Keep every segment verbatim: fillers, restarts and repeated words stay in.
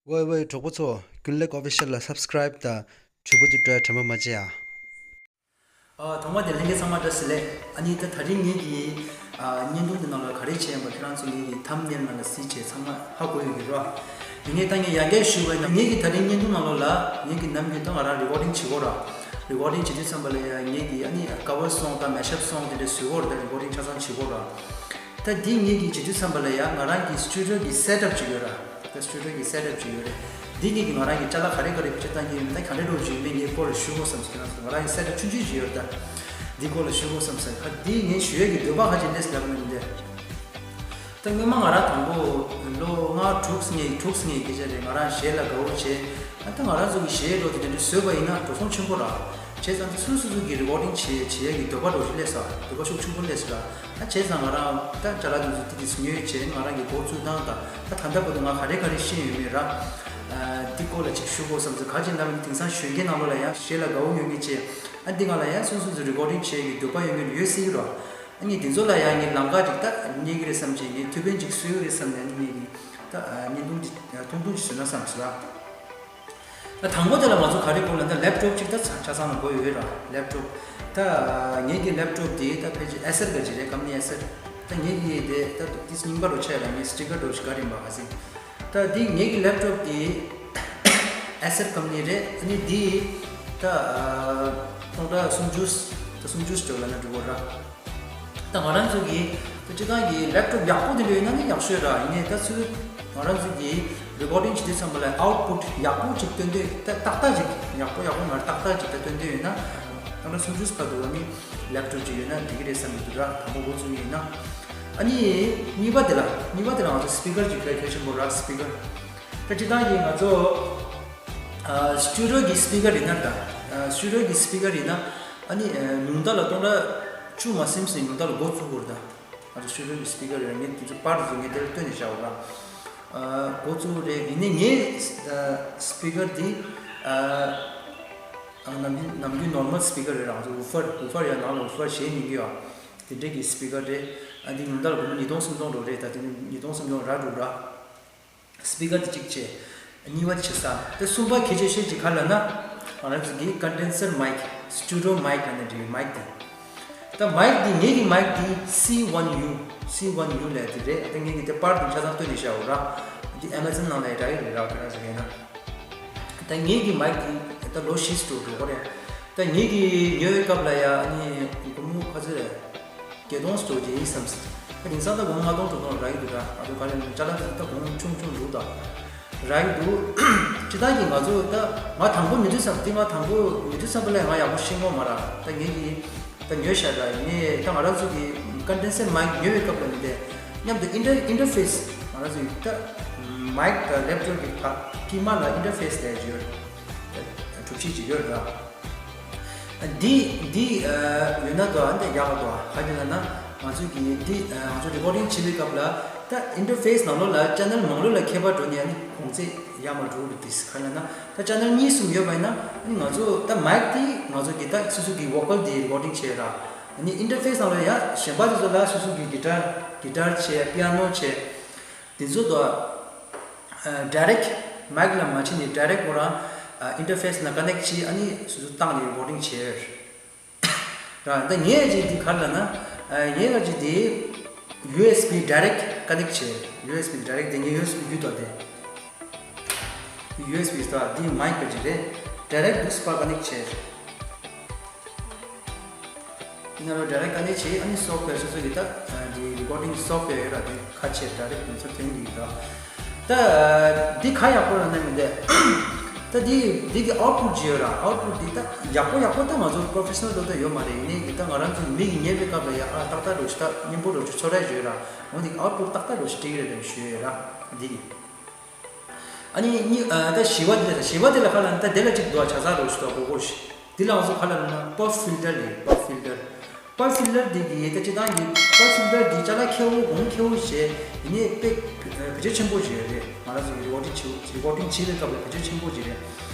ཝེ་ཝེ་གྲོགས་པོ་ཚོ། ཀུན་ལེགས་ཨོ་ཕི་ཤལ་ལ་སབ་སི་ཀ་རའིབ་དང་དྲིལ་བུ་དེ་སྤྲོད་དྲན་པ་མ་བརྗེད་ཨ། ཨ། ཐོག་མ་དེ་ལྷན་རྒྱས་ཚང་མ་བཀྲ་ཤིས་བདེ་ལེགས། ཨ་ནི་ད་དེ་རིང་ངེད་ཀྱི་ཨ་བརྙན་ཐུང་དེ་ནང་ལ་ག་རེ་བྱས་ཡིན་པ་ཁྱེད་རང་ཚོ་ངེད་ཀྱི་ཐམ་ནེལ་ནང་ལ་གཟིགས་བྱས་ཚང་མ་ཧ་གོ་ཡོད་ཀྱི་རེད་བ། ཡིན་ནའི་ད་ངས་ཡང་བསྐྱར་ཞུས་པ་ཡིན་ན་ངེད་ཀྱི་ད་རིང་བརྙན་ཐུང་ནང་ལོགས་ལ་ངེད་ཀྱི་ནམ་རྒྱུན་ད་ང་རང་རི་ཀོར་ཌིང་བྱེད་ཀྱི་ཡོད་ར། རི་ཀོར་ཌིང་བྱེད་དུས་ཙམ་པ་ལ་ཡང་ངེད་ཀྱི་ཨ་ནི་ཀ་བར་སོང་དང་མེ་ཤབ་སོང་དེ་འདྲ་བཟོ་གི་ཡོད་རེད། ད་རི་ཀོར་ཌིང་ཆ་ཚང་བྱེད་ཀྱི་ཡོད་ར། ད་འདི་ངེད་ཀྱིས་བྱེད་དུས་ཙམ་པ་ལ་ཡང་ང་རང་གི་སི་ཊུ་ཌི་ཡོ་གི་སེ་ཊབ་ཅིག་ཡོད་ར། ད་སི་ཊུ་ཌི་ཡོ་གི་སེ་ཊབ་ཅིག་ཡོད་རེད། འདི་ངེད་ཀྱིས་ང་རང་གི་ཅ་ལག་ག་རེ་ག་རེ་བེད་སྤྱོད་བཏང་གི་ཡོད་མེད་ད་ག་འདྲ་འགྲོ་བཞིན་ཡོད་མེད་ངས་སྐོར་ལ་ཞུ་དགོས་བསམ་སོང་། ཁྱེད་རང་ཚོ་ང་རང་གི་སེ་ཊབ་ཆུང་ཆུང་ཅིག་ཡོད་རེད། ད་འདི་སྐོར་ལ་ཞུ་དགོས་བསམ་སོང་། ད་འདི་ངས་ཞུ་ཡས་ཀྱི་འདོད་པ་ཧ་ཅང་ལས་སླ་པོ་མིན་འདི། ད་སྔོན་མ་ང་རང་དང་པོ་ལོ་ལྔ་དྲུག་ཙམ་ངེད་དྲུག་ཙམ་ངེད་སྐད་ཆ་རེད། ང་རང་གཞས་ལ་དགའ་བོ་བྱས། ཨ་ད་ང་རང་ཚོ་གི་གཞས་འགྲོ་དེ་འདྲ་བཟོས་པ་ཡིན་ན་འགྲོ་སོང་ཆེན་པོ་ར། བྱས་ཙང་སོ་སོ་སོ་གི་རི་ཀོར་ཌིང་བྱེད་བྱེད་ཡས་ཀྱི་འདོད་པ་འགྲོ་ཞིག་སླེབས་སོང་། འདོད་པ་ཤུགས་ཆེན་པོ་སླེབས་སོང་ར། ཨ་བྱས་ཙང་ང་རང་ད་ཅ་ལག་དེ་ཚོ་ཏིག་ཏིག་ཉོས་བྱས་ང་རང་གི་འགོ་བཙུགས་སྟངས་དང་ཨ་ད་ལྟ་བར་དུ་ང་ག་རེ་ག་རེ་ཤེས་ཡོད་མེད་ར། ཨ་འདི་སྐོར་ལ་ཅིག་ཞུ་དགོས་བསམ་ཚེ་ག་ཅིག་ལབ་ན་དེང་སང་གཞོན་སྐྱེས་ནང་ལོགས་ལ་ཡང་གཞས་ལ་དགའ་བོ་ཡོད་མཁན་བྱས། ཨ་འདི་སྒང་ལ་ཡང་སོ་སོ་སོ་རི་ཀོར་ཌིང་བྱེད་ཡས་ཀྱི་འདོད་པ་ཡོད་མཁན་ཡོད་སྲིད་ཀྱི་ར། ཨ་ནི་འདི་ཚོ་ལ་ཡང་ངས་ལམ་ཁ་ཅིག་ད་རྙེད་ཀྱི་རེད་བསམ་བྱས་ངས་ཐུགས་ཕན་ཅིག་གསོས་ཀྱི་རེད་བསམ་ནས་ཨ་ནི་ངས་ཀྱི་ད་བརྙན་ཐུང་ཅིག་ཐུང་ཐུང་ཅིག་བཟོས་ན་བསམ་སོང་ལ། ད་དང་པོ་དེ་ལ་ང་ཚོ་ག་རེ་དགོས་ལབ་ན་ལེབ་ཊོབ་ཅིག་ད་ཆ་ཆ་ཚང་ལ་དགོས་ཡོད་ར། ལེབ་ཊོབ་ད་ངེད་ཀྱི་ལེབ་ཊོབ་དེ་ད་ཕལ་ཆེར་ཨེ་སར་ག་ཅིག་རེད། ཀམ་ནི་ཨེ་སར། ད་ངེད་ཀྱི་དེ་ད་ཏིས་རྙིང་པ་རུ་ཆགས་ལ་ངས་སི་ཊི་ཀར་འདྲ་ཞིག་ག་རིམ་པ་ག་ཟིན། ད་འདི་ངེད་ཀྱི་ལེབ་ཊོབ་དེ་ཨེ་སར་ཀམ་ནི་རེད། ཨ་ནི་འདི་ད་སྟོང་ཕྲག་སུམ་ཅུ་ད་སུམ་ཅུ་ཅོག་ལ་ན་འགྲོ་གོ་ར། ད་ང་རང་ཚོ་གི་ད་སྤྱི་བཏང་གི་ལེབ་ཊོབ་ཡག་པོ་དེ་འདྲ་ཡོད་ན་ནི་ཡག་ཤོས་ར། ཡིན་ནའི་ད་ཚུར་ང་རང་ཚོ་གི་རི་ཀོར་ཌིང་བྱེད་དུས་ཙམ་པ་ལ་ཨའུ་ཊི་པུཊ་ཡག་པོ་ཅིག་སྟོན་འདོད་ད་ཏག་ཏག་ཅིག་ཡག་པོ་ཡག་པོ་མ་རེད་ཏག་ཏག་ཅིག་ད་སྟོན་འདོད་ཡོད་ན་ད་ལྟ་སུམ་ཅུ་བར་དུ་ཨ་ནི་ལེབ་ཊོབ་ཅིག་ཡོད་ན་འགྲིག་གི་རེད་བསམ་གྱི་འདུག་ར། དང་པོ་འགོ་བཙུགས་ཡིན་ན། ཨ་ནི་གཉིས་པ་དེ་ལ་གཉིས་པ་དེ་ལ་ང་ཚོ་སི་པི་ཀར་ཅིག་གལ་གལ་ཆེན་པོ་ར། སི་པི་ཀར་ད་སྤྱི་བཏང་གི་ང་ཚོ་ཨ་སི་ཊུ་ཌི་ཡོ་གི་སི་པི་ཀར་ཡིན་ན་ད་ཨ་སི་ཊུ་ཌི་ཡོ་གི་སི་པི་ཀར་ཡིན་ན་ཨ་ནི་ཨ་ཉུང་མཐའ་ལ་སྟོང་ཕྲག་བཅུ་མ་ཟིན་ཟིན་ཉུང་མཐའ་ལ་འགོ་བཙུགས་དགོས་རེད་ད། ང་ཚོ་ཤོད་རོལ་གྱི་སི་པི་ཀར་ཡོད་རེད། ངས་དེ་ཚོ་པར་དེ་ཚོ་ངས་དེར་བཏོན་ནས་བཞག་ཡོད་ར། ཨ་འགོ་བཙུགས་རེད། ཡིན་ནའི་ངའི་ཨ་སི་པི་ཀར་འདི་ཨ་ཨ་ནམ་རྒྱུན་ནམ་རྒྱུན་ནོར་མལ་སི་པི་ཀར་རེད་ར། ང་ཚོ་ཝུ་ཧྥར་ཝུ་ཧྥར་ཡང་ནང་ལ་ཝུ་ཧྥར་བྱེད་མི་འགྱུར་བ་དེ་འདྲས་ཀྱི་སི་པི་ཀར་རེད། ཨ་འདི་ཉུང་མཐའ་ལ་སྒོར་མོ་ཉིས་སྟོང་སུམ་སྟོང་འགྲོ་རེད། ད་དེ་ནི་ཉིས་སྟོང་སུམ་སྟོང་རག་འགྲོ་ར། སི་པི་ཀར་དེ་གཅིག་བྱས། གཉིས་པ་བྱས་ས། དེ་གསུམ་པ་གལ་ཆེ་ཤོས་ཅིག་ག་ལབ་ན། ང་རང་ཚོ་གི་ཀོན་ཌེན་སར་མའིག་སི་ཊུ་ཌི་ཡོ་མའིག་ལབ་ནས་འབྲི་བའི་མའིག་དེ། ད་མའིག་དེ་ངེད་ཀྱི་མའིག་དེ་སི་ཝན་ཡུ་སི་ཝན་ཡུ་ལབ་དེ་རེད། ད་ངེད་ཀྱི་དེ་པར་དེ་ཆ་ཚང་བཏོན་ནས་བཞག་ཡོད་ར། འདི་ཨེ་མ་ཛོན་ནང་ལ་ཡང་འདྲ་ཡི་རེད་ར། ཁྱེད་རང་ཚོ་ཡིན་ན། ད་ངེད་ཀྱི་མའིག་དེ་ད་ལོ་བཞི་ཙམ་འགྲོ་གི་རེད། ད་ངེད་ཀྱིས་ཉོ་བའི་སྐབས་ལ་ཡང་ཨ་ནི་སྒོར་མོ་ག་ཚོད་རེད། བརྒྱད་སྟོང་ཙམ་ཅིག་ཡིན་བསམ་སྲིད། ད་དེང་སང་ད་སྒོར་མོ་ལྔ་སྟོང་དྲུག་སྟོང་རག་གི་འདུག་ད། ང་ཚོ་ག་ལ་ཅ་ལག་དེ་ད་སྒོར་མོ་ཆུང་ཆུང་འདུག་ད། རག་གི་འདུག་སྤྱིར་བཏང་གི་ང་ཚོ་ད་ང་དང་པོ་མི་འདུག་བསམ་དེ་ང་དང་པོ་མི་འདུག་བསམ་པ་ལས་ང་ཡག་པོ་ཤེས་ཀྱི་ཡོད་མ་རེད། ད་ངེད་ཀྱིས་ད་ཉོས་བཞག་ད། ཡིན་ནའི་ད་ང་རང་ཚོ་གི་ཀོན་ཌེན་སར་མའིག་ཉོ་བའི་སྐབས་ལ་མི་དེ་མཉམ་དུ་ཨིན་ཊར་ཨིན་ཊར་ཕེ་སི་ང་རང་ཚོ་གི་ད་མའིག་དང་ལེབ་ཊོབ་ཀྱི་བར་དཀྱིལ་མ་ལ་ཨིན་ཊར་ཕེ་སི་དེ་ཡོད། གྲུབ་ཆ་ཅིག་ཡོད་ར། འདི་འདི་ཡོད་ན་དོ་འདི་ཡག་པ་དོ། ག་རེ་ལབ་ན་ང་ཚོ་གི་འདི་ང་ཚོ་རི་ཀོར་ཌིང་བྱེད་པའི་སྐབས་ལ་ད་ཨིན་ཊར་ཕེ་སི་ནང་ལོགས་ལ་ཅེ་ནལ་མང་ལོས་ལ་ཁྱད་པར་འགྲོ་ནས་ཨ་ནི་གོང་ཚད་ཡར་མར་འགྲོ་གི་རེད། དེ་ག་རེ་ལབ་ན་ད་ཅེ་ནལ་གཉིས་གསུམ་ཡོད་པ་ཡིན་ན་ཨ་ནི་ང་ཚོ་ད་མའིག་དེ་ང་ཚོ་གི་ད་སོ་སོ་གི་ཝོ་ཀལ་དེ་རི་ཀོར་ཌིང་བྱེད་ར། ཨ་ནི་ཨིན་ཊར་ཕེ་སི་ནང་ལོགས་ཡང་གཞན་པ་དེ་ཚོ་ལ་སོ་སོ་གི་གི་ཊར་གི་ཊར་བྱེད། པི་ཡ་ནོ་བྱེད། དེ་ཚོ་དང་ཨ་ཌའི་རེག་མའིག་ལ་མ་བྱས་ནས་ཌའི་རེག་ཁོ་རང་ཨ་ཨིན་ཊར་ཕེ་སི་ནང་ཀ་ནེག་བྱས། ཨ་ནི་སོ་སོ་བཏང་ནས་རི་ཀོར་ཌིང་བྱས་ར། ད་ངས་ཅིག་འདི་ག་རེ་ལབ་ན་ཨ་ངས་ཅིག་འདི་ཡུ་ཨེས་བི་ཌའི་རེག་ཀ་ནེག་བྱས། ཡུ་ཨེས་བི་ཌའི་རེག་དེ་ངས་ཡུ་ཨེས་བི་བརྒྱུད་དོ། དེ་ཡུ་ཨེས་བི་ད་འདི་མའིག་ག་ཅིག་རེད། ཌའི་རེག་འདུག་སེ་ཕར་ཀ་ནེག་བྱས། ཡིན་ན་རོ་ཌའི་རེག་ཀ་ནེག་བྱས། ཨ་ནི་སོབ་ཝེར་སོ་སོ་གི་ད་འདི་རི་ཀོར་ཌིང་སོབ་ཝེར་ཡོད་ར། དེ་ཁ་ཕྱེ་ཌའི་རེག་དེ་ཚོ་དེ་འདི་ར། ད་འདི་ག་ཡག་པོ་ར་ན་མི་འདུག་ད་འདི་འདི་གི་ཨའུ་ཊི་པུཊ་ཅིག་ཡོད་ར། ཨའུ་ཊི་པུཊ་འདི་ད་ཡག་པོ་ཡག་པོ་ད་ང་ཚོ་པོ་རོ་ཕེ་ཤི་ནལ་ཏོག་ཏོག་ཡོད་མ་རེད། ཡིན་ནའི་གི་ད་ང་རང་ཚོ་མི་གི་ཉན་པའི་སྐབས་ལ་ཡ་ཨ་ཏག་ཏག་འགྲོ་ཞིག་ད་སྙན་པོ་འགྲོ་ཞིག་ཚོར་ཡ་ཅིག་ཡོད་ར། འོ་འདི་གི་ཨའུ་ཊི་པུཊ་ཏག་ཏག་འགྲོ་ཞིག་སྤྲད་ཀྱི་རེད་ཞུ་ཡ་ར། འདི་གི། ཨ་ནི་གཉིས་ཨ་ད་བཞི་པ་འདི་ལ་ད་བཞི་པ་འདི་ལ་ག་རེ་ལབ་ན་ད་དེ་ལ་གཅིག་འདུག་ཨ། ཆ་ཚང་རོ་ཞིག་འདུག་གོ་གོ་ཞིག་འདི་ལ་ང་ཚོ་ག་རེ་ལབ་ན་པབ་ཕིལ་ཊར་རེད། པབ་ཕིལ་ཊར། པབ་ཕིལ་ཊར་འདི་གི་ད་སྤྱིར་བཏང་གི་པབ་ཕིལ་ཊར་འདི་ཅ་ལག་ཁེ་པོ་གོང་ཁེ་པོ་བྱས། ཡིན་ནའི་དཔེ་བེད་སྤྱོད་ཆེན་པོ་ཞིག་རེད། ང་རང་ཚོ་གི་རི་ཀོར་ཌིང་བྱེད་རི་ཀོར་ཌིང་བྱེད་པའི་སྐབས་ལ་བེད་སྤྱོད་ཆེན་པོ་ཞིག་རེད།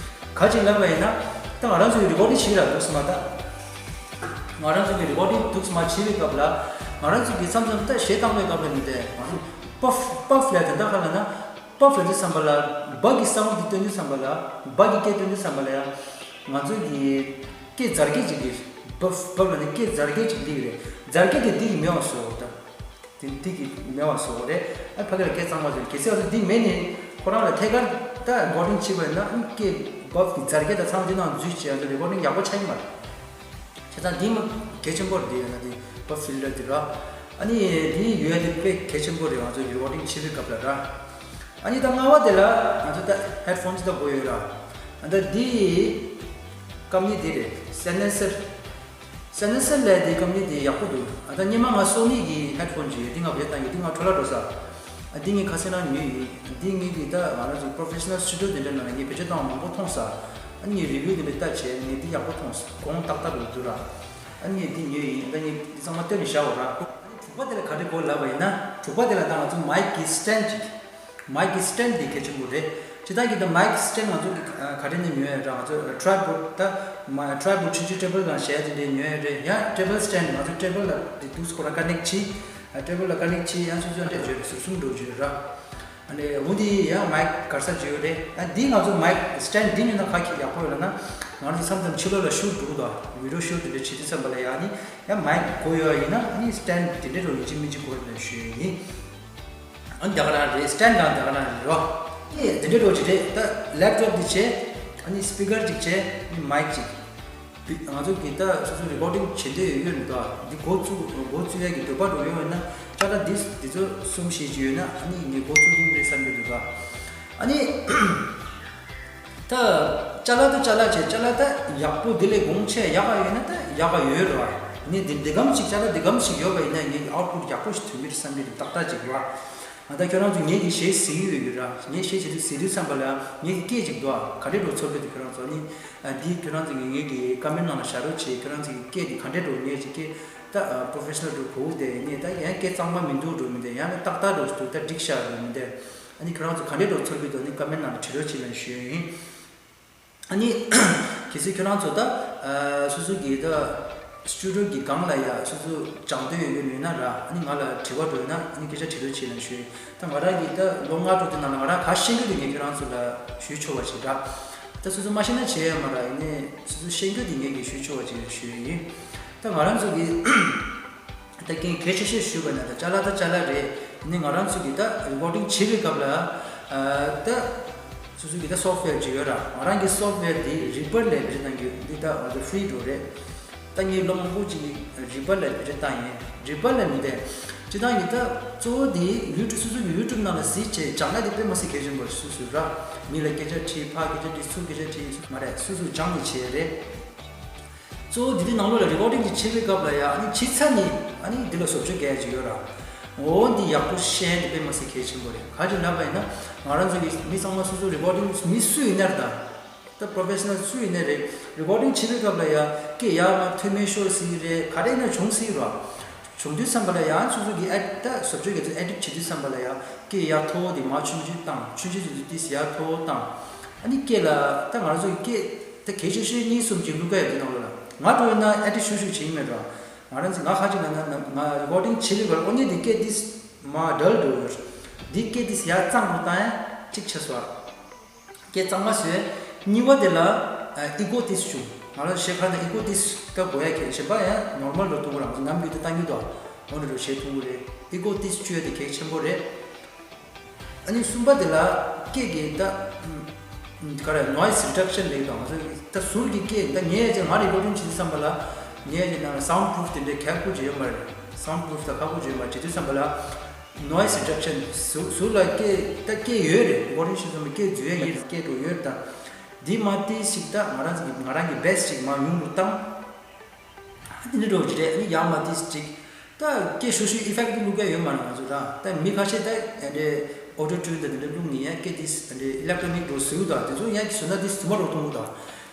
ག་ཅིག་ལབ་པ་ཡིན་ན་ད་ང་རང་ཚོ་གི་རི་ཀོར་ཌིང་བྱེད་ར་འདུག་སེ་མ་ད། ང་རང་ཚོ་གི་རི་ཀོར་ཌིང་འདུག་སེ་མ་བྱེད་པའི་སྐབས་ལ་ང་རང་ཚོ་གི་མཚམས་མཚམས་ད་གཞས་བཏང་བའི་སྐབས་ལ་ནི་དེ་ང་ཚོ་པབ་པབ་ལབ་དེ་འདྲ་ག་རེ་ལབ་ན། བབ་ཟེར་དུས་ཙམ་པ་ལ་བ་གི་སའུན་ཌི་དེ་སྟོན་དུས་ཙམ་པ་ལ་བ་གི་སྐད་སྟོན་དུས་ཙམ་པ་ལ་ཡང་ང་ཚོ་གི་སྐད་རྫ་སྐད་ཅིག་གི་བབ་བབ་ལ་ནི་སྐད་རྫ་སྐད་ཅིག་འདི་གི་རེད། རྫ་སྐད་དེ་འདི་གི་མེད་པ་བཟོ་འོ་ད། དེ་འདི་གི་མེད་པ་བཟོ་འོ་རེད། ཨ་ཕ་གི་ལ་སྐད་གཙང་མ་བཟོ་གལ་སྲིད་ང་ཚོ་འདི་མེད་ནི་ཁོ་རང་ལ་ཐད་ཀར་ད་རི་ཀོར་ཌིང་བྱེད་པ་ཡིན་ན་ཨ་སྐད་བབ་གི་རྫ་སྐད་དང་ཚང་མ་འདི་ནང་འཛུལ་བྱས་ང་ཚོ་རི་ཀོར་ཌིང་ཡག་པོ་ཆགས་ཀྱི་མ་རེད། བྱས་ཙང་འདི་མ་གལ་ཆེན་པོ་རེད། འདི་ཡོད་ན་འདི་བབ་ཕིལ་ཊར་འདི་ར། ཨ་ནི་འདི་ཡོད་ན་འདི་དཔེ་གལ་ཆེན་པོ་རེད་ང་ཚོ་རི་ཀོར་ཌིང་བྱེད་པའི་སྐབས་ལ་ར། ཨ་ནི་ད་ལྔ་པ་དེ་ལ་ང་ཚོ་ད་ཧེཌ་ཕོན་ཅིག་ད་དགོས་ཡོད་ར། ཨ་ད་འདི་ཀམ་པ་ནི་འདི་རེད། སེ་ཨེན་ཨེས་ཨར། སེ་ཨེན་ཨེས་ཨར་ལབ་དེ་ཀམ་པ་ནི་དེ་ཡག་པོ་འདུག་ཨ་ད་སྔོན་མ་ང་སོ་ནི་གི་ཧེཌ་ཕོན་ཅིག་ཡོད། འདི་ང་བེད་བཏང་ཡོད། འདི་ང་འཕྲོ་བརླག་འགྲོ་ས། ཨ་འདི་ངས་ཁ་སང་རང་ཉོས་ཡིན། འདི་ངས་གི་ད་ང་རང་ཚོ་པོ་རོ་ཕེ་ཤ་ནལ་སི་ཊུ་ཌི་ཡོ་དེ་འདྲ་ནང་ལ་ངས་བེད་སྤྱོད་བཏང་བ་མང་པོ་མཐོང་ས། ཨ་ངས་རི་ཝིའུ་དེ་འདྲ་ལྟ་བྱས་ངས་འདི་ཡག་པོ་མཐོང་ས། གོང་ཏག་ཏག་འདུག་འདུག་ར། ཨ་ངས་འདི་ཉོས་ཡིན། ཨ་ད་ངས་འདི་ཚང་མ་སྟོན་ནས་བཞག་འོ་ར། དྲུག་པ་དེ་ལ་ག་རེ་དགོས་ལབ་པ་ཡིན་ན། དྲུག་པ་དེ་ལ་ད་ང་ཚོ་མའིག་གི་སི་ཊེན་ཌི་ཅིག་མའིག་གི་སི་ཊེན་ཌི་དེ་གལ་ཆེན་པོ་རེད། སྤྱིར་བཏང་གི་ད་མའིག་གི་སི་ཊེན་ཌི་ང་ཚོ་གི་ཨ་ག་རེ་ནས་ཉོ་ཡ་ར། ང་ཚོ་ཊའི་པོཌ་ད་མ་ཊའི་པོཌ་ཆུང་ཆུང་ཊེ་བལ་སྒང་བཞག་ཡ་དེ་འདྲས་ཉོ་ཡ་རེད། ཡང་ཊེ་བལ་སི་ཊེན་ཌི་ང་ཚོ་ཊེ་བལ་ལ་དེ་འདུག་སེ་ཁོ་རང་ཀ་ནེག་བྱེད། ཨ་ཊེ་བལ་ལ་ཀ་ནེག་བྱེད། ཡང་སོ་སོ་འདྲ་བརྗོད་རེད། ཟུར་གསུམ་འགྲོ་བརྗོད་ར། ཨ་ནི་འོ་འདི་ཡང་མའིག་ག་རེ་ཟེར་བརྗོད་ཡོད་རེད། ཨ་འདི་ང་ཚོ་མའིག་སི་ཊེན་ཌི་འདི་ཉོས་ན་ག་གི་ཡག་པོ་ཡོད་ལབ་ན། ང་ཚོ་མཚམས་མཚམས་ཕྱི་ལོགས་ལ་ཤུཊ་འགྲོ་གི་འདུག་ཝི་ཌི་ཡོ་ཤུཊ་དེ་འདྲ་བྱེད་དུས་ཙམ་པ་ལ་ཡང་ནི་ཡང་མའིག་དགོས་ཡོད་ཡིན་ན་ཨ་ནི་སི་ཊེན་ཌི་དེ་འདྲས་རོ་ཡིན་གཅིག་མིན་གཅིག་དགོས་རེད་ཞུ་ཡ་ཡིན། ཨ་ནི་དེ་ག་རང་རེད། སི་ཊེན་ཌི་གང་དེ་ག་རང་རེད་རོ། ཨ་ནི་དེ་འདྲས་རོ་ཅིག་རེད། ད་ལེབ་ཊོབ་འདི་བྱས། ཨ་ནི་སི་པི་ཀར་ཅིག་བྱས། ཨ་ནི་མའིག་ཅིག་ང་ཚོ་གི་ད་སོ་སོ་རི་ཀོར་ཌིང་བྱེད་འདོད་ཡོད་ཡོད་རེད་ད། འདི་འགོ་བཙུགས་འགོ་བཙུགས་ཡ་གི་འདོད་པ་འགྲོ་ཡོད་ཡོད་ན་ཅ་ལག་འདི་འདི་ཚོ་གསུམ་བཞི་ཅིག་ཡོད་ན་ཨ་ནི་ངས་འགོ་བཙུགས་ཐུབ་རེད་བསམ་གྱི་འདུག་ད། ཨ་ནི་ད་ཅ་ལག་ད་ཅ་ལག་བྱས། ཅ་ལག་ད་ཡག་པོ་འདི་ལས་གོང་ཆེ་ཡག་ག་ཡོད་ན་ད་ཡག་ག་ཡོད་རེད་བ། ནི་འདི་འདི་གམ་ཞིག་ཅ་ལག་འདི་གམ་ཞིག་ཡོད་པ་ཡིན་ན་ངས་ཨའུ་ཊི་པུཊ་ཡག་པོ་ཞིག་ཐོན་གྱི་རེད་བསམ་གྱི་འདུག་ཏག་ཏག་ཅིག་རེད་བ། ཨ་ད་ཁྱོད་རང་ཚོ་ངེད་ཀྱི་གཞས་གཟིགས་ཡོད་ཡོད་ར། ངས་གཞས་བྱེད་དུས་གཟིགས་དུས་ཙམ་པ་ལ་ངེད་ཀྱི་སྐད་ཅིག་འདུག་ཨ། ག་འདྲས་འགྲོ་ཚོར་གི་འདུག་ཁྱོད་རང་ཚོ་ནི། ཨ་འདི་ཁྱོད་རང་ཚོ་ངེད་ཀྱི་ཀོ་མེན་ཊི་ནང་ལ་བཞག་རོགས་བྱེད། ཁྱོད་རང་ཚོ་གི་སྐད་འདི་ག་འདྲས་འགྲོ། ངེད་ཀྱི་སྐད་ད་པོ་རོ་ཕེ་ཤ་ནལ་འགྲོ་གོ་དེ་ངས་ད་ཡང་སྐད་གཙང་མ་མི་འདུག་འགྲོ་མི་འདུག་ཡང་ན་ཏག་ཏག་འགྲོ་འདུག་ད་འགྲིག་ཤག་འགྲོ་མི་འདུག་ཨ་ནི་ཁྱོད་རང་ཚོ་ག་འདྲས་འགྲོ་ཚོར་གི་འདུག་ནི་ཀོ་མེན་ཊི་ནང་ལ་བྲིས་རོགས་བྱེད་ལབ་ཞུ་ཡ་ཡིན། ཨ་ནི། གལ་སྲིད་ཁྱོད་རང་ཚོ་ད། ཨ་སོ་སོ་གི་ད། སི་ཊུ་ཌི་ཡོ་གི་སྒང་ལ་ཡ་སོ་སོ་སྦྱང་འདོད་ཡོད་ཡོད་ཡོད་ན་ར། ཨ་ནི་ང་ལ་དྲི་བ་འགྲོ་ཡོད་ན་ཨ་ནི་སྐད་ཆ་དྲི་རོགས་བྱེད་ལབ་ཞུ། ད་ང་རང་གི་ད་ལོ་ལྔ་དྲུག་དེ་ནང་ལ་ང་རང་ག་ཤེས་རྒྱུ་དེ་ངས་ཁྱོད་རང་ཚོ་ལ་ཞུ་ཆོག་པ་ཞིག་ར། ད་སོ་སོ་མ་ཤེས་ན་བྱེད་ཡ་མ་ར། ཡིན་ནའི་སོ་སོ་ཤེས་རྒྱུ་དེ་ངས་ཀྱིས་ཞུ་ཆོག་པ་ཞིག་ཞུ་ཡ་ཡིན། ད་ང་རང་ཚོ་གི་ད་གན་གལ་ཆེ་ཤོས་ཞུས་པ་ན་ད་ཅ་ལག་ད་ཅ་ལག་རེད། ནི་ང་རང་ཚོ་གི་ད་རི་ཀོར་ཌིང་བྱེད་པའི་སྐབས་ལ་ཨ་ད་སོ་སོ་གི་ད་སོབ་ཝེར་ཅིག་ཡོད་ར། ང་རང་གི་སོབ་ཝེར་དེ་རི་བར་ལ་བེད་སྤྱོད་གཏང་རྒྱུ་འདི་ད་ང་ཚོ་ཧྥི་རི་འགྲོ་རེད། ད་ངས་ལོ་མང་པོ་ཅིག་རི་བར་ལ་བེད་སྤྱོད་བཏང་ཡིན། རི་བར་ལ་མི་དེ་སྤྱིར་བཏང་གི་ད་གཙོ་བོ་དེ་ཡུ་ཊུབ་སོ་སོ་གི་ཡུ་ཊུབ་ནང་ལ་གཟིགས་བྱས་སྦྱང་ཡ་དེ་དཔེ་མ་སྲིད་གལ་ཆེན་པོ་རེད། སོ་སོ་ར་མི་ལ་སྐད་ཆ་དྲིས། ཕར་སྐད་ཆ་དྲིས། ཚུར་སྐད་ཆ་དྲིས། མ་རེད། སོ་སོ་སྦྱངས་ནས་བྱས་རེད། གཙོ་བོ་འདི་འདི་ནང་ལོགས་ལ་རི་ཀོར་ཌིང་ཅིག་བྱེད་པའི་སྐབས་ལ་ཡ་ཨ་ནི་བྱེད་ཚར་ནས་ཨ་ནི་འདི་ལ་བཟོ་བཅོས་རྒྱག་ཡ་ཅིག་ཡོད་ར། འོ་འདི་ཡག་པོ་ཤེས་ཡ་འདི་དཔེ་མ་སྲིད་གལ་ཆེན་པོ་རེད། ག་ཅི་ལབ་པ་ཡིན་ན་ང་རང་ཚོ་གི་མི་ཚང་མ་སོ་སོ་རི་ཀོར་ཌིང་མི་སུ་ཡིན་ན་རེད་ད། ད་པོ་རོ་ཕེ་ཤ་ནལ་སུ་ཡིན་ན་རེད། རི་ཀོར་ཌིང་བྱེད་པའི་སྐབས་ལ་ཡ་སྐད་ཡར་མར་མཐོ་དམན་ཤོར་སྲིད་ཀྱི་རེད། ག་རེ་ཡིན་ན་བྱུང་སྲིད་ར། བྱུང་དུས་ཙམ་པ་ལ་ཡང་སོ་སོ་གི་ཨེ་ད་བཟོ་བཅོས་རྒྱག་དུས་ཨེ་ཌིཊ་བྱེད་དུས་ཙམ་པ་ལ་ཡང་སྐད་ཡར་མཐོ་བོ་དེ་མར་ཆུང་ཆུང་བཏང་། ཆུང་ཆུང་བྱེད་དུས་ཏིས་ཡར་མཐོ་བོ་བཏང་། ཨ་ནི་སྐད་ལ་ད་ང་རང་ཚོ་གི་སྐད་ད་གལ་ཆེ་ཤོས་གཉིས་གསུམ་ཅིག་བླུག་ག་ཡོད་དེ་ནང་ལོགས་ལ་ང་འགྲོ་ཡོད་ན་ཨེ་ཌིཊ་ཞུ་ཞུ་བྱེད་ཀྱི་མེད་ར། ང་རང་ཚོ་ང་ཁ་ཅིག་ལ་ན་ན་ང་རི་ཀོར་ཌིང་བྱེད་ཀྱི་བར་ཨོ་ནི་དེ་སྐད་ཏིས་མར་ཌལ་འགྲོ་ཡོད། འདི་སྐད་ཏིས་ཡར་གཙང་རུ་བཏང་ཡ་གཅིག་ཆགས་སོང་། སྐད་གཙང་མ་བཟོས། གཉིས་པ་དེ་ལ་ཨ་ཨི་ཀོ་ཏིས་བྱུང་། ང་རང་ཤེས་ཁ་ན་ཨི་ཀོ་ཏིས་སྐབས་དགོས་ཡ་གལ་ཆེན་པ་ཡང་ནོར་མལ་རུ་གཏོང་གི་རང་ཚོ་ནམ་རྒྱུན་དུ་བཏང་གི་འདུག་འོ་འདྲ་རུ་བྱེད་ཐུབ་ཀྱི་རེད། ཨི་ཀོ་ཏིས་བཅོས་ཡ་དེ་གལ་ཆེན་པོ་རེད། ཨ་ནི་གསུམ་པ་དེ་ལ་སྐད་ཀྱི་ད་ག་རེ་ནོའི་སི་རི་ཌག་ཤན་ལབ་དང་ང་ཚོ་ད་ཟུར་གྱི་སྐད་ད་ངས་ཅིག་ང་རི་ཀོར་ཌིང་བྱེད་དུས་ཙམ་པ་ལ་ངས་ཅིག་ནང་ལ་སའུན་ཌི་པུ་རུབ་དེ་འདྲའི་ཁག་པོ་ཅིག་ཡོད་མ་རེད། སའུན་ཌི་པུ་རུབ་ད་ཁག་པོ་ཅིག་ཡོད་མ་རེད། བྱེད་དུས་ཙམ་པ་ལ་ནོའི་སི་རི་ཌག་ཤན་ཟུར་ཟུར་ལ་སྐད་ད་སྐད་ཡོད་རེད། ཀོ་རིན་ཤི་ཙམ་སྐད་འཛུལ་ཡ་ཡིན་སྐད་འགྲོ་ཡོད་ད། འདི་མ་ཏིས་ཞིག་ད་ང་རང་ཚོ་གི་ང་རང་གི་བེ་སི་ཅིག་མར་ཉུང་རུ་བཏང་། འདི་འདྲ་འགྲོ་གི་རེད། ཨ་ནི་ཡང་མ་ཏིས་ཅིག་ད་སྐད་ཤོར་ཤོར་ཨི་ཕེག་ཊི་བླུག་ག་ཡོད་མ་རེད་ང་ཚོ་ད། ད་མི་ཁ་ཤས་ད་ཨ་འདྲས་ཨོ་ཊོ་ཊུན་ད་འདི་འདྲ་བླུག་ནི་ཡང་སྐད་ཏིས་ཨ་འདྲས་ཨི་ལེག་ཊོ་ནིག་འགྲོ་ཟེར་ད། དེ་ཚོ་ཡང་གི་བཟོས་ན་ཏིས་དུ་མ་རོ་གཏོང་གི་ད།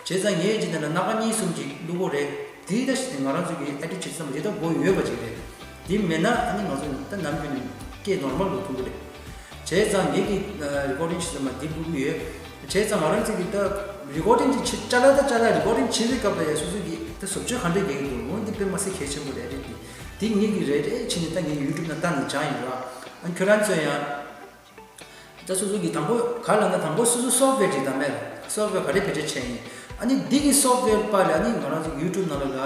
བྱས་ཙང་ངས་ཅིག་ནང་ལ་སྣ་ཁ་གཉིས་གསུམ་ཅིག་བླུག་གོ་རེད། དེའི་ད་ཞིག་ང་རང་ཚོ་གི་ཨེ་ཌིཊ་བྱེད་ཙམ་རེད་ད་དགོས་ཡོད་པ་ཅིག་རེད། དེ་མེད་ན་ཨ་ནི་ང་ཚོ་ད་ནམ་རྒྱུན་ནས་སྐད་ནོར་མལ་ལོ་ཐུང་གི་རེད། བྱས་ཙང་ངེད་ཀྱི་རི་ཀོར་ཌིང་བྱེད་ཙམ་མ་འདི་བླུག་གི་ཡོད། བྱས་ཙང་ང་རང་ཚོ་གི་ད་རི་ཀོར་ཌིང་ཅིག་བྱེད་ཅ་ལག་ད་ཅ་ལག་རི་ཀོར་ཌིང་བྱེད་པའི་སྐབས་ལ་ཡ་སོ་སོ་གི་ད་བཟོ་བཅོས་ག་འདྲས་རྒྱག་གི་འདུག་འོ་འདི་དཔེ་མ་སྲིད་གལ་ཆེན་པོ་རེད། རེད་དེ་དེ་ངེད་ཀྱི་རེད་རེད་ཕྱིན་ནས་ད་ངས་ཡུ་ཊུབ་ནང་ལྟ་ནས་སྦྱངས་ཡིན་ར། ཨ་ཁྱོད་རང་ཚོ་ཡང་། ད་སོ་སོ་གི་དང་པོ་ག་ལ་ན་དང་པོ་སོ་སོ་སོབ་ཝེར་ཅིག་དང་མེད་ལ་སོབ་ཝེར་ག་རེ་བེད་སྤྱོད་བྱས་ཡིན། ཨ་ནི་འདི་གི་སོབ་ཝེར་པ་ལ་ཨ་ནི་ང་རང་ཚོ་ཡུ་ཊུབ་ནང་ལ་ལ་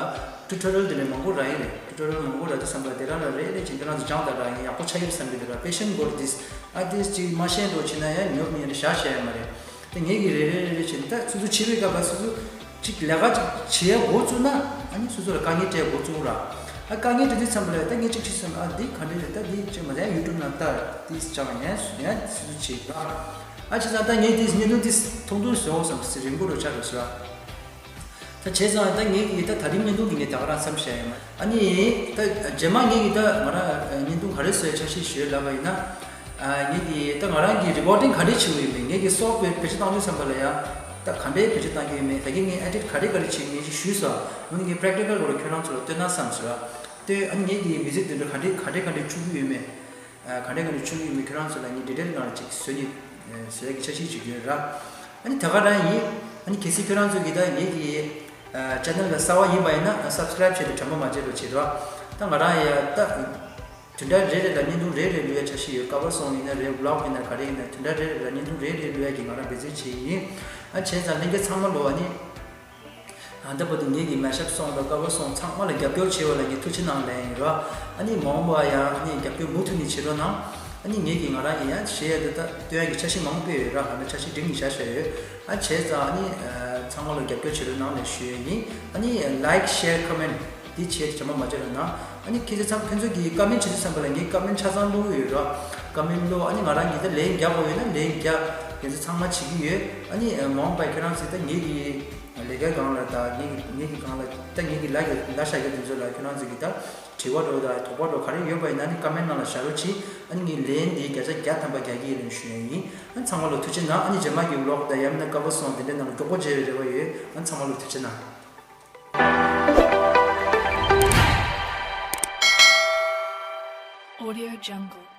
ཊུ་ཊོ་རི་ཡལ་དེ་འདྲ་མང་པོ་རག་ཡིན་རེད། ཊུ་ཊོ་རི་ཡལ་མང་པོ་རག་དུས་ཙམ་པ་དེ་རང་ལ་རེ་རེ་བྱས་ཁྱེད་རང་ཚོ་སྦྱངས་དང་རག་ཡིན་ཡག་པོ་ཆགས་ཡོད་བསམ་གི་འདུག་ར། པེ་ཤན་དགོས་རེད། དིས་ཨ་དིས་ཅིག་མ་ཤེས་འགྲོ་བྱེད་ན་ཡང་ཉོབ་ནས་ཡང་བཞག་བྱས་ཡ་མ་རེད། དེ་ངེད་ཀྱིས་རེ་རེ་རེ་རེ་བྱས་ནས་ད་སོ་སོ་བྱེད་པའི་སྐབས་ལ་སོ་སོ་གཅིག་ལས་ཀ་ཅིག་བྱེད་ཡ་འགོ་བཙུགས་ན་ཨ་ནི་སོ་སོ་ལ་དཀའ་ངལ་འཕྲད་འགོ་བཙུགས་ར། ཨ་དཀའ་ངལ་འཕྲད་དུས་ཙམ་པ་ལ་ད་ངས་གཅིག་བྱེད་སོང་ཨ་འདི་ག་འདྲ་རེད། ད་འདི་བྱེད་མ་ཡང་ཡུ་ཊུབ་ནང་ལྟ་དེ་སྦྱང་ཡང་ཡང་སོ་སོ་བྱེད་ར། ཨ་བྱས་ཙང་ད་ངས་དེ་བརྙན་ཐུང་དེ་ཐུང་ཐུང་བཟོ་བསམ་སྲིད་རིང་པོ་རུ་ཆགས་འགྲོ་ཟེར་ར། ད་བྱས་ཙང་ད་ངས་ཀྱིས་ད་ད་རིང་བརྙན་ཐུང་འདི་ངས་ད་ག་རང་བསམ་བྱས་ཡོད་མ། ཨ་ནི་ད་རྗེས་མ་ངས་ཀྱིས་ད་ང་རང་བརྙན་ཐུང་ག་རེ་བཟོ་ཡ་འཆར་གཞི་ཞུས་ལབ་པ་ཡིན་ན། ཨ་ངས་ཀྱིས་ད་ང་རང་གིས་རི་ཀོར་ཌིང་ག་འདྲས་བྱེད་ཀྱི་ཡོད་མེད། ངས་ཀྱིས་སོབ་ཝེར་བེད་སྤྱོད་བཏང་དུས་ཙམ་པ་ལ་ཡང་ད་ག་འདྲས་བེད་སྤྱོད་བཏང་གི་ཡོད་མེད། ད་གིན་ངས་ཨེ་ཌིཊ་ག་འདྲས་ག་འདྲས་བྱེད་ཀྱི་ཡོད་མེད་ཅིག་ཞུས་སོང་། འོ་ན་ངས་པེ་རེག་ཊི་ཀལ་སྐོར་ལ་ཁྱོད་རང་ཚོ་ལ་སྟོན་ན་བསམ་ཟེར་བ། ལྟོས། ཨ་ནི་ངས་ཀྱིས་མིའུ་ཟིག་དེ་འདྲ་ག་འདྲས་ག་འདྲས་ག་འདྲས་བཅུག་གི་ཡོད་མེད། ཨ་ག་འདྲས་ག་འདྲས་བཅུག་གི་ཡོད་མེད་ཁྱོད་རང་ཚོ་ལ་ངས་ཌི་ཊེལ་ནང་ལ་ཅིག་བཟོས་ནས་ཨ་བཟོ་ཡ་གི་འཆར་གཞི་ཅིག་ཡོད་ར། ཨ་ནི་ད་ག་རང་ཡིན། ཨ་ནི་གལ་སྲིད་ཁྱོད་རང་ཚོ་གིས་ད་ངེད་ཀྱི་ཨ་ཅེ་ནལ་ལ་གསར་པ་ཡིན་པ་ཡིན་ན་ཨ་སབ་སི་ཀ་རེབ་བྱས་ཏེ་དྲན་པ་མ་བརྗེད་རོགས་བྱེད་རོགས། ད་ང་རང་ཡ་ད་བདུན་ཕྲག་རེ་རེ་ལ་བརྙན་ཐུང་རེ་རེ་བླུག་ཡ་འཆར་གཞི་ཡོད། ཀ་བར་སོང་ཡིན་ན་རེད། བི་ལོག་ཡིན་ན་ག་རེ་ཡིན་ན་བདུན་ཕྲག་རེ་རེ་ལ་བརྙན་ཐུང་རེ་རེ་བླུག་ཡ་གི་ང་རང་འབད་བརྩོན་བྱེད་ཀྱི་ཡིན། ཨ་བྱས་ཙང་ལྷན་རྒྱས་ཚང་མ་ལོ་ཨ་ནི། ཨ་ད་བར་དུ་ངེད་ཀྱི་མེ་ཤོབ་སོང་དང་ཀ་བར་སོང་ཚང་མ་ལ་རྒྱབ་སྐྱོར་བྱས་པ་ལ་ངས་ཐུགས་རྗེ་གནང་ལན་ཡིན་རོགས། ཨ་ནི་མ་འོངས་པ་ཡང་ཨ་ནི་རྒྱབ་སྐྱོར་མུ་མཐུད་ནས་བྱེད་རོགས་གནང་། ཨ་ནི་ངེད་ཀྱིས་ང་རང་གིས་ཡང་བྱེད་ཡ་དེ་ད་སྟོན་ཡ་གི་འཆར་གཞི་མང་པོ་ཡོད་ར། ཨ་ནི་འཆར་གཞི་སྒྲིང་ནས་བཞག་བཞག་ཡོད། ཨ་བྱས་ཙང་ཨ་ནི་ཚང་མ་ལ་རྒྱབ་སྐྱོར་བྱེད་རོགས་གནང་ལན་ཞུ་ཡ་ཡིན། ཨ་ནི་ལའིཀ་ཤེར་ཀོ་མེན་འདི་བྱས་ཏེ་དྲན་པ་མ་བརྗེད་རོགས་གནང་། ཨ་ནི་ཁྱེད་ཚོ་ཚང་ཁྱེད་ཚོ་གིས་ཀོ་མེན་བྱེད་དུས་ཙམ་པ་ལ་ངས་ཀོ་མེན་ཆ་ཚང་བླུགས་ཡོད་ར། ཀོ་མེན་བླུགས། ཨ་ནི་ང་རང་གིས་ད་ལན་རྒྱག་དགོས་ཡོད་ན་ལན་རྒྱག་དེ་ཚོ་ཚང་མ་བྱེད་ཀྱི་ཡོད། ཨ་ནི་མ་འོངས་པ་ཁྱེད་རང་ཚོས་ད་ངེད་ཀྱི་ལས་ཀའི་སྒང་ལ་ད་ངེད་ཀྱི་ངེད་ཀྱི་སྒང་ལ་ད་ངེད་ཀྱི་ལ་ཡོད་ལ་བཞག་རྒྱུ་དེ་ཚོ་ལ་ཁྱོད་རང་ཚོ་གི་ད་དྲི་བ་འདྲ་བོ་དང་དོགས་པ་འདྲ་བོ་ག་རེ་ཡོད་པ་ཡིན་ན་ནི་ཀོ་མེན་ནང་ལ་བཞག་རོགས་གྱིས། ཨ་ནི་ངས་ལན་འདི་བརྒྱ་ཆ་བརྒྱ་ཐམ་པ་རྒྱག་གི་ཡིན་ལན་ཞུ་ཡ་ཡིན། ཨ་ནི་ཚང་མ་ལ་ཐུགས་རྗེ་གནང་། ཨ་ནི་རྗེས་མ་གི་བི་ལོག་དང་ཡང་མིན་ན་ཀ་བར་སོང་དེ་འདྲའི་ནང་ལ་མགྱོགས་པོ་མཇལ་བའི་རེ་བ་ཡོད། ཨ་ནི་ཚང་མ་ལ་ཐུགས་རྗེ་གནང་། Audio Jungle.